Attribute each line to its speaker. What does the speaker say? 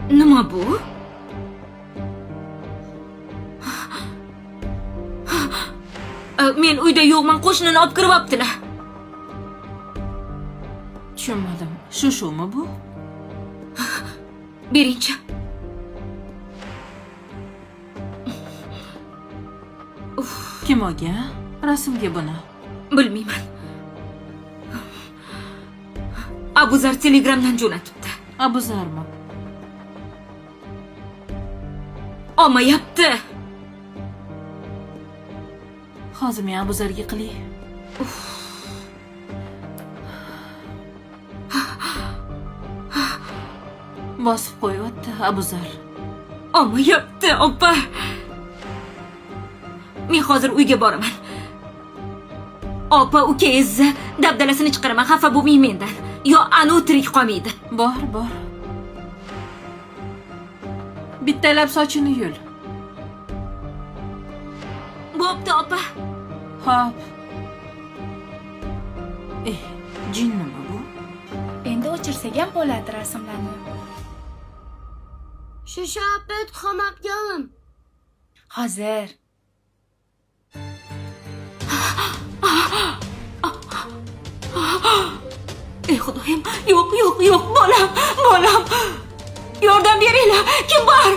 Speaker 1: Nima bu? Men uyda yo'qman, qo'shnini olib kirib olibdilar.
Speaker 2: Tushunmadim. Shu shumi bu?
Speaker 1: Beringchi.
Speaker 2: Kim olgan? Rasmga buni.
Speaker 1: Bilmayman. Abuzar Telegramdan jo'natibdi.
Speaker 2: Abuzarmi?
Speaker 1: Olmayapti.
Speaker 2: Hozir men Abuzarga qilay. Bosib qo'yyapti Abuzar.
Speaker 1: Olmayapti, opa. Men hozir uyga boraman. Opa, ukangizni dabdalasini chiqaraman, xafa bo'lmang mendan. Yo anu tirik qolmaydi.
Speaker 2: Bor, bor. Bittalab sochini yul.
Speaker 1: Bo'pti, opa.
Speaker 2: Hop. Eh, jinnimi bu?
Speaker 3: Endi o'chirsak ham bo'ladi rasmlarni.
Speaker 4: Shusha opa, tuxum olib kelim.
Speaker 3: Hozir.
Speaker 1: Ey Xudoyim, yo'q, yo'q, yo'q, bolam, bolam. Yordam beringlar, kim bor?